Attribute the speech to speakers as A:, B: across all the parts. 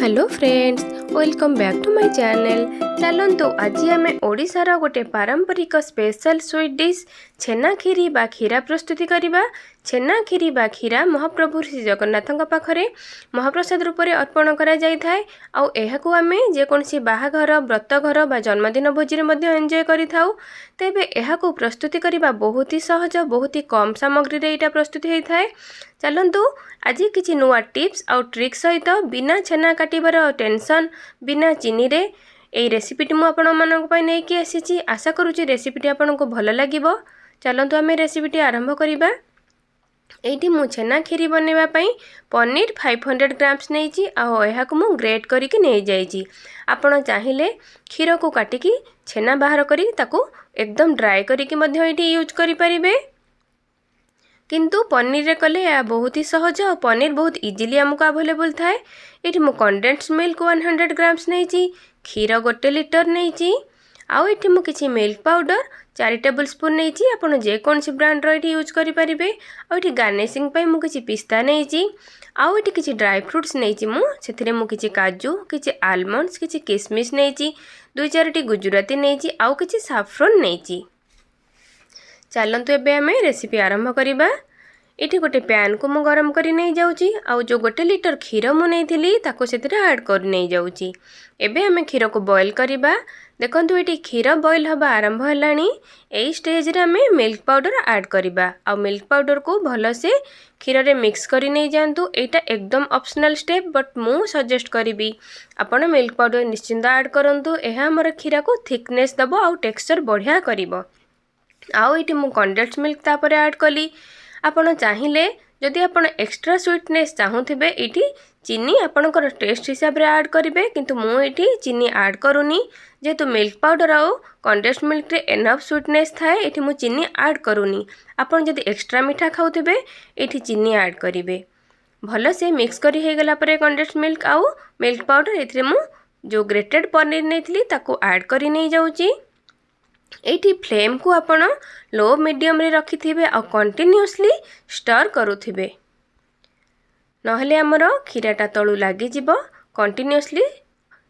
A: Hello friends, welcome back to my channel. ଚାଲନ୍ତୁ, ଆଜି ଆମେ ଓଡ଼ିଶାର ଗୋଟେ ପାରମ୍ପରିକ ସ୍ପେଶାଲ ସୁଇଟ୍ ଡିଶ୍ ଛେନା କ୍ଷୀରି ବା କ୍ଷୀରା ପ୍ରସ୍ତୁତି କରିବା। ଛେନା କ୍ଷୀରି ବା କ୍ଷୀରା ମହାପ୍ରଭୁ ଶ୍ରୀ ଜଗନ୍ନାଥଙ୍କ ପାଖରେ ମହାପ୍ରସାଦ ରୂପରେ ଅର୍ପଣ କରାଯାଇଥାଏ ଆଉ ଏହାକୁ ଆମେ ଯେକୌଣସି ବାହାଘର, ବ୍ରତଘର ବା ଜନ୍ମଦିନ ଭୋଜିରେ ମଧ୍ୟ ଏନ୍ଜୟ କରିଥାଉ। ତେବେ ଏହାକୁ ପ୍ରସ୍ତୁତି କରିବା ବହୁତ ହି ସହଜ, ବହୁତ ହି କମ୍ ସାମଗ୍ରୀରେ ଏଇଟା ପ୍ରସ୍ତୁତି ହୋଇଥାଏ। ଚାଲନ୍ତୁ, ଆଜି କିଛି ନୂଆ ଟିପ୍ସ ଆଉ ଟ୍ରିକ୍ ସହିତ ବିନା ଛେନା କାଟିବାର ଟେନସନ୍, ବିନା ଚିନିରେ ଏଇ ରେସିପିଟି ମୁଁ ଆପଣମାନଙ୍କ ପାଇଁ ନେଇକି ଆସିଛି। ଆଶା କରୁଛି ରେସିପିଟି ଆପଣଙ୍କୁ ଭଲ ଲାଗିବ। ଚାଲନ୍ତୁ, ଆମେ ରେସିପିଟି ଆରମ୍ଭ କରିବା। ଏଇଠି ମୁଁ ଛେନା କ୍ଷୀରି ବନେଇବା ପାଇଁ ପନିର 500 ଗ୍ରାମ୍ସ ନେଇଛି ଆଉ ଏହାକୁ ମୁଁ ଗ୍ରେଟ୍ କରିକି ନେଇଯାଇଛି। ଆପଣ ଚାହିଁଲେ କ୍ଷୀରକୁ କାଟିକି ଛେନା ବାହାର କରି ତାକୁ ଏକଦମ ଡ୍ରାଏ କରିକି ମଧ୍ୟ ଏଇଠି ୟୁଜ୍ କରିପାରିବେ, କିନ୍ତୁ ପନିରରେ କଲେ ଏହା ବହୁତ ହି ସହଜ ଆଉ ପନିର ବହୁତ ଇଜିଲି ଆମକୁ ଆଭେଲେବୁଲ୍ ଥାଏ। ଏଇଠି ମୁଁ କଣ୍ଡେନ୍ସ ମିଲ୍କ 100 ଗ୍ରାମ୍ସ ନେଇଛି, କ୍ଷୀର 1 ଲିଟର ନେଇଛି ଆଉ ଏଠି ମୁଁ କିଛି ମିଲ୍କ ପାଉଡ଼ର 4 ଟେବୁଲ୍ ସ୍ପୁନ୍ ନେଇଛି। ଆପଣ ଯେକୌଣସି ବ୍ରାଣ୍ଡର ଏଠି ୟୁଜ୍ କରିପାରିବେ। ଆଉ ଏଠି ଗାର୍ନିସିଂ ପାଇଁ ମୁଁ କିଛି ପିସ୍ତା ନେଇଛି ଆଉ ଏଠି କିଛି ଡ୍ରାଏ ଫ୍ରୁଟ୍ସ ନେଇଛି ମୁଁ। ସେଥିରେ ମୁଁ କିଛି କାଜୁ, କିଛି ଆଲମଣ୍ଡସ୍, କିଛି କିସମିସ୍ ନେଇଛି, ଦୁଇ ଚାରୋଟି ଗୁଜୁରାତି ନେଇଛି ଆଉ କିଛି ସାଫ୍ରନ୍ ନେଇଛି। ଚାଲନ୍ତୁ, ଏବେ ଆମେ ରେସିପି ଆରମ୍ଭ କରିବା। ଏଠି ଗୋଟେ ପ୍ୟାନ୍କୁ ମୁଁ ଗରମ କରି ନେଇଯାଉଛି ଆଉ ଯେଉଁ 1 ଲିଟର କ୍ଷୀର ମୁଁ ନେଇଥିଲି, ତାକୁ ସେଥିରେ ଆଡ଼୍ କରି ନେଇଯାଉଛି। ଏବେ ଆମେ କ୍ଷୀରକୁ ବଏଲ୍ କରିବା। ଦେଖନ୍ତୁ, ଏଠି କ୍ଷୀର ବଏଲ୍ ହେବା ଆରମ୍ଭ ହେଲାଣି। ଏଇ ଷ୍ଟେଜ୍ରେ ଆମେ ମିଲ୍କ ପାଉଡ଼ର ଆଡ଼୍ କରିବା ଆଉ ମିଲ୍କ ପାଉଡ଼ରକୁ ଭଲସେ କ୍ଷୀରରେ ମିକ୍ସ କରି ନେଇଯାଆନ୍ତୁ। ଏଇଟା ଏକଦମ ଅପସନାଲ୍ ଷ୍ଟେପ୍, ବଟ୍ ମୁଁ ସଜେଷ୍ଟ କରିବି ଆପଣ ମିଲ୍କ ପାଉଡ଼ର ନିଶ୍ଚିନ୍ତ ଆଡ଼୍ କରନ୍ତୁ। ଏହା ଆମର କ୍ଷୀରକୁ ଥିକନେସ୍ ଦେବ ଆଉ ଟେକ୍ସଚର୍ ବଢ଼ିଆ କରିବ। ଆଉ ଏଇଠି ମୁଁ କଣ୍ଡେନ୍ସ ମିଲ୍କ ତାପରେ ଆଡ଼୍ କଲି। ଆପଣ ଚାହିଁଲେ, ଯଦି ଆପଣ ଏକ୍ସଟ୍ରା ସୁଇଟନେସ୍ ଚାହୁଁଥିବେ, ଏଇଠି ଚିନି ଆପଣଙ୍କର ଟେଷ୍ଟ ହିସାବରେ ଆଡ଼୍ କରିବେ, କିନ୍ତୁ ମୁଁ ଏଇଠି ଚିନି ଆଡ଼୍ କରୁନି। ଯେହେତୁ ମିଲ୍କ ପାଉଡ଼ର ଆଉ କଣ୍ଡେନ୍ସ ମିଲ୍କରେ ଏନଫ୍ ସୁଇଟନେସ୍ ଥାଏ, ଏଇଠି ମୁଁ ଚିନି ଆଡ଼୍ କରୁନି। ଆପଣ ଯଦି ଏକ୍ସଟ୍ରା ମିଠା ଖାଉଥିବେ, ଏଇଠି ଚିନି ଆଡ଼୍ କରିବେ। ଭଲସେ ମିକ୍ସ କରି ହେଇଗଲା ପରେ କଣ୍ଡେନ୍ସ ମିଲ୍କ ଆଉ ମିଲ୍କ ପାଉଡ଼ର, ଏଥିରେ ମୁଁ ଯେଉଁ ଗ୍ରେଟେଡ଼ ପନିର ନେଇଥିଲି, ତାକୁ ଆଡ଼୍ କରି ନେଇଯାଉଛି। ଏଇଠି ଫ୍ଲେମ୍କୁ ଆପଣ ଲୋ ମିଡ଼ିୟମରେ ରଖିଥିବେ ଆଉ କଣ୍ଟିନ୍ୟୁଅସଲି ଷ୍ଟର୍ କରୁଥିବେ, ନହେଲେ ଆମର କ୍ଷୀରଟା ତଳୁ ଲାଗିଯିବ। କଣ୍ଟିନ୍ୟୁଅସଲି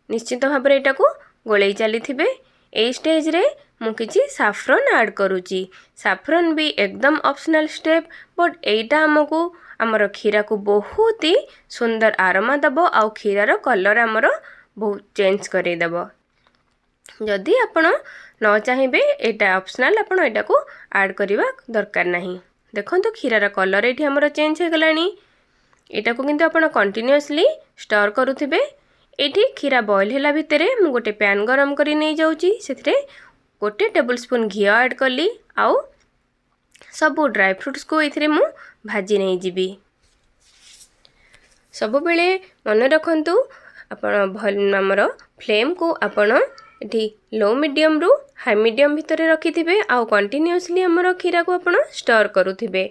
A: ନିଶ୍ଚିତ ଭାବରେ ଏଇଟାକୁ ଗୋଳେଇ ଚାଲିଥିବେ। ଏଇ ଷ୍ଟେଜ୍ରେ ମୁଁ କିଛି ସାଫ୍ରନ୍ ଆଡ଼୍ କରୁଛି। ସାଫ୍ରନ୍ ବି ଏକଦମ ଅପସନାଲ୍ ଷ୍ଟେପ୍, ବଟ୍ ଏଇଟା ଆମକୁ ଆମର କ୍ଷୀରକୁ ବହୁତ ହି ସୁନ୍ଦର ଆରୋମା ଦେବ ଆଉ କ୍ଷୀରର କଲର୍ ଆମର ବହୁତ ଚେଞ୍ଜ କରେଇଦେବ। ଯଦି ଆପଣ ନ ଚାହିଁବେ, ଏଇଟା ଅପସନାଲ୍, ଆପଣ ଏଇଟାକୁ ଆଡ଼୍ କରିବା ଦରକାର ନାହିଁ। ଦେଖନ୍ତୁ, କ୍ଷୀରର କଲର୍ ଏଇଠି ଆମର ଚେଞ୍ଜ ହେଇଗଲାଣି। ଏଇଟାକୁ କିନ୍ତୁ ଆପଣ କଣ୍ଟିନ୍ୟୁଅସଲି ଷ୍ଟର୍ କରୁଥିବେ। ଏଇଠି କ୍ଷୀର ବଏଲ୍ ହେଲା ଭିତରେ ମୁଁ ଗୋଟେ ପ୍ୟାନ୍ ଗରମ କରି ନେଇଯାଉଛି। ସେଥିରେ 1 ଟେବୁଲ୍ ସ୍ପୁନ୍ ଘିଅ ଆଡ଼୍ କଲି ଆଉ ସବୁ ଡ୍ରାଏ ଫ୍ରୁଟ୍ସକୁ ଏଇଥିରେ ମୁଁ ଭାଜି ନେଇଯିବି। ସବୁବେଳେ ମନେ ରଖନ୍ତୁ, ଆପଣ ଭଲ ଆମର ଫ୍ଲେମ୍କୁ ଆପଣ ଏଠି ଲୋ ମିଡ଼ିୟମରୁ ହାଇ ମିଡ଼ିୟମ୍ ଭିତରେ ରଖିଥିବେ ଆଉ କଣ୍ଟିନ୍ୟୁଅସଲି ଆମର କ୍ଷୀରକୁ ଆପଣ ଷ୍ଟର୍ କରୁଥିବେ।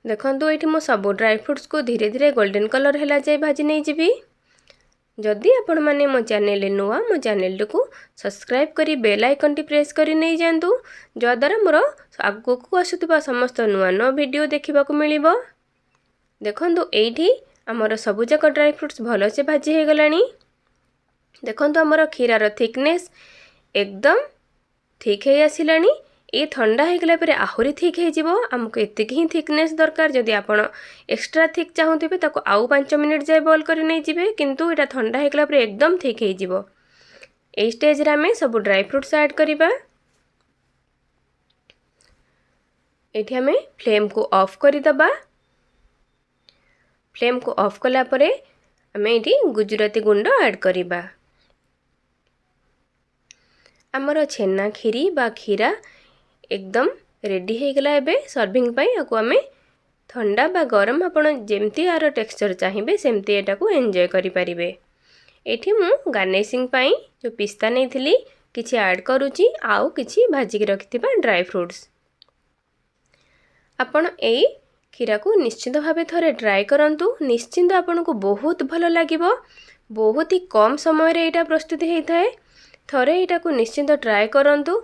A: ଦେଖନ୍ତୁ, ଏଇଠି ମୁଁ ସବୁ ଡ୍ରାଏ ଫ୍ରୁଟ୍ସକୁ ଧୀରେ ଧୀରେ ଗୋଲ୍ଡେନ୍ କଲର୍ ହେଲା ଯାଏ ଭାଜି ନେଇଯିବି। ଯଦି ଆପଣମାନେ ମୋ ଚ୍ୟାନେଲରେ ନୂଆ, ମୋ ଚ୍ୟାନେଲଟିକୁ ସବସ୍କ୍ରାଇବ୍ କରି ବେଲ୍ ଆଇକନ୍ଟି ପ୍ରେସ୍ କରି ନେଇଯାଆନ୍ତୁ, ଯାହାଦ୍ୱାରା ମୋର ଆଗକୁ ଆସୁଥିବା ସମସ୍ତ ନୂଆ ନୂଆ ଭିଡ଼ିଓ ଦେଖିବାକୁ ମିଳିବ। ଦେଖନ୍ତୁ, ଏଇଠି ଆମର ସବୁଯାକ ଡ୍ରାଏ ଫ୍ରୁଟ୍ସ ଭଲସେ ଭାଜି ହେଇଗଲାଣି। ଦେଖନ୍ତୁ, ଆମର କ୍ଷୀରର ଥିକନେସ୍ ଏକଦମ ଠିକ୍ ହେଇ ଆସିଲାଣି। ଏ ଥଣ୍ଡା ହେଇଗଲା ପରେ ଆହୁରି ଥିକ୍ ହେଇଯିବ। ଆମକୁ ଏତିକି ହିଁ ଥିକନେସ୍ ଦରକାର। ଯଦି ଆପଣ ଏକ୍ସଟ୍ରା ଥିକ୍ ଚାହୁଁଥିବେ, ତାକୁ ଆଉ 5 ମିନିଟ୍ ଯାଏ ବଏଲ୍ କରି ନେଇଯିବେ, କିନ୍ତୁ ଏଇଟା ଥଣ୍ଡା ହେଇଗଲା ପରେ ଏକଦମ ଥିକ୍ ହେଇଯିବ। ଏଇ ଷ୍ଟେଜ୍ରେ ଆମେ ସବୁ ଡ୍ରାଏ ଫ୍ରୁଟ୍ସ ଆଡ଼୍ କରିବା। ଏଇଠି ଆମେ ଫ୍ଲେମ୍କୁ ଅଫ୍ କରିଦେବା। ଫ୍ଲେମ୍କୁ ଅଫ୍ କଲା ପରେ ଆମେ ଏଇଠି ଗୁଜୁରାତି ଗୁଣ୍ଡ ଆଡ଼୍ କରିବା। ଆମର ଛେନା କ୍ଷୀରି ବା କ୍ଷୀରା ଏକଦମ ରେଡ଼ି ହେଇଗଲା ଏବେ ସର୍ଭିଂ ପାଇଁ। ଆକୁ ଆମେ ଥଣ୍ଡା ବା ଗରମ, ଆପଣ ଯେମିତି ଆର ଟେକ୍ସଚର୍ ଚାହିଁବେ, ସେମିତି ଏଟାକୁ ଏନ୍ଜୟ କରିପାରିବେ। ଏଇଠି ମୁଁ ଗାର୍ନିସିଂ ପାଇଁ ଯେଉଁ ପିସ୍ତା ନେଇଥିଲି, କିଛି ଆଡ଼୍ କରୁଛି ଆଉ କିଛି ଭାଜିକି ରଖିଥିବା ଡ୍ରାଏ ଫ୍ରୁଟ୍ସ। ଆପଣ ଏଇ କ୍ଷୀରାକୁ ନିଶ୍ଚିନ୍ତ ଭାବେ ଥରେ ଟ୍ରାଏ କରନ୍ତୁ। ନିଶ୍ଚିନ୍ତ ଆପଣଙ୍କୁ ବହୁତ ଭଲ ଲାଗିବ। ବହୁତ ହି କମ୍ ସମୟରେ ଏଇଟା ପ୍ରସ୍ତୁତି ହେଇଥାଏ। ଥରେ ଏଇଟାକୁ ନିଶ୍ଚିନ୍ତ ଟ୍ରାଏ କରନ୍ତୁ।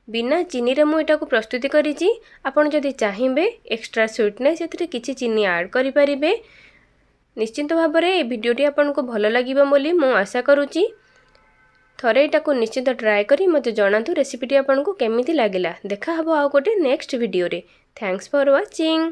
A: ବିନା ଚିନିରେ ମୁଁ ଏଇଟାକୁ ପ୍ରସ୍ତୁତି କରିଛି। ଆପଣ ଯଦି ଚାହିଁବେ ଏକ୍ସଟ୍ରା ସୁଇଟନେସ୍, ଏଥିରେ କିଛି ଚିନି ଆଡ଼୍ କରିପାରିବେ। ନିଶ୍ଚିନ୍ତ ଭାବରେ ଏ ଭିଡ଼ିଓଟି ଆପଣଙ୍କୁ ଭଲ ଲାଗିବ ବୋଲି ମୁଁ ଆଶା କରୁଛି। ଥରେ ଏଇଟାକୁ ନିଶ୍ଚିନ୍ତ ଟ୍ରାଏ କରି ମୋତେ ଜଣାନ୍ତୁ ରେସିପିଟି ଆପଣଙ୍କୁ କେମିତି ଲାଗିଲା। ଦେଖା ହେବ ଆଉ ଗୋଟେ ନେକ୍ସଟ ଭିଡ଼ିଓରେ। Thanks for watching.